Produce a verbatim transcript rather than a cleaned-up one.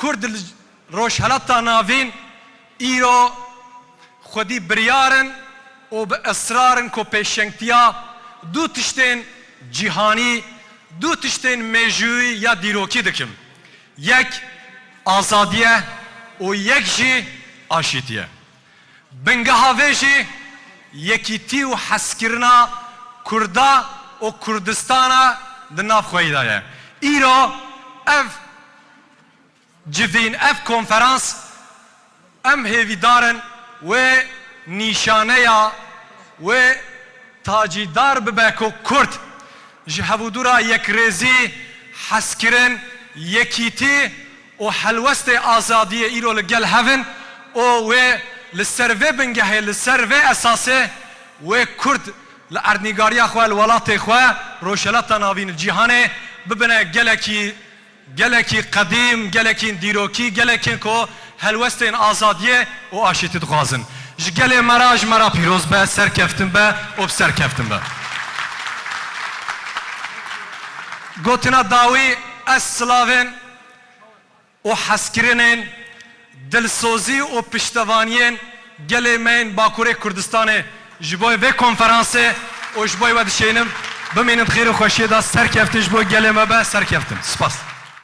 Kurd li Rojhelata Navîn îro xwedî biryar in û bi israr in ku pêşengtiya du tiştên cîhanî, du tiştên mêjûyî ya dîrokî dikin. Yek azadî ye û yek jî aşîtî ye. Bingeha vê jî yekîtî û hezkirina Kurda û Kurdistana di nav xweyî de ye. Îro ev civîn, ev konferans, em hêvîdar in wê nîşaneya wê tacîdar bibe ku Kurd ji hevûdûra yekrêzî, hezkirin, yekîtî û helwestê azadiyê îro li gel hev in û wê li ser vê bingehê, li ser vê esasê wê Kurd li erdnîgariya xwe, li welatê xwe, Rojhelata Navîn, li cîhanê bibine gelekî, gelekî qedîm, gelekî dîrokî, gelekî ku helwestên azadiyê û aşîtî dixwazin. Ji gelê me re, ji me re pîroz be, serkeftin be û bi serkeftin be. Gotina dawî, ez silavên û hezkirinên, dilsozî û piştevaniyên gelê me yên Bakurê Kurdistanê ji bo vê konferansê û ji bo we dişênim. Bimînin di xêr û xweşiyê de, serkeftin ji bo gelê me be, serkeftin. Spas.